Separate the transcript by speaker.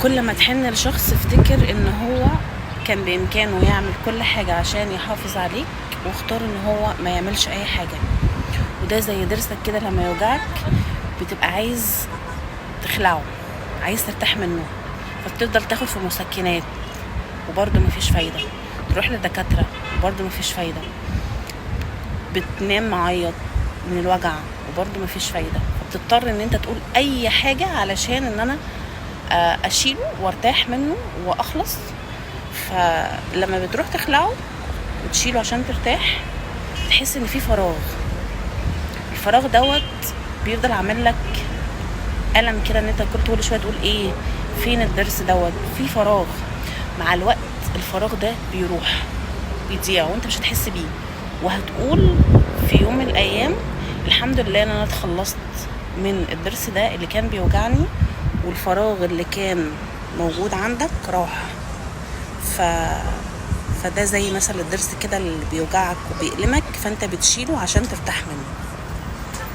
Speaker 1: كل ما تحن لشخص افتكر ان هو كان بامكانه يعمل كل حاجة عشان يحافظ عليك، واختار ان هو ما يعملش اي حاجة. وده زي ضرسك كده لما يوجعك بتبقى عايز تخلعه، عايز ترتاح منه، فبتفضل تاخد في مسكنات وبرضه مفيش فايدة، تروح لدكاترة وبرضه مفيش فايدة، بتنام معيط من الوجع وبرضه مفيش فايدة، فبتضطر ان انت تقول اي حاجة علشان ان انا اشيله وارتاح منه واخلص. فلما بتروح تخلعه وتشيله عشان ترتاح تحس ان في فراغ، الفراغ دوت بيفضل عامل لك ألم كده، ان انت كل شوية تقول ايه فين الضرس دوت، في فراغ. مع الوقت الفراغ ده بيروح بيضيع وانت مش هتحس بيه، وهتقول في يوم من الايام الحمد لله ان انا اتخلصت من الضرس ده اللي كان بيوجعني، والفراغ اللي كان موجود عندك راح. فده زي مثلا الضرس كده اللي بيوجعك وبيألمك، فانت بتشيله عشان ترتاح منه.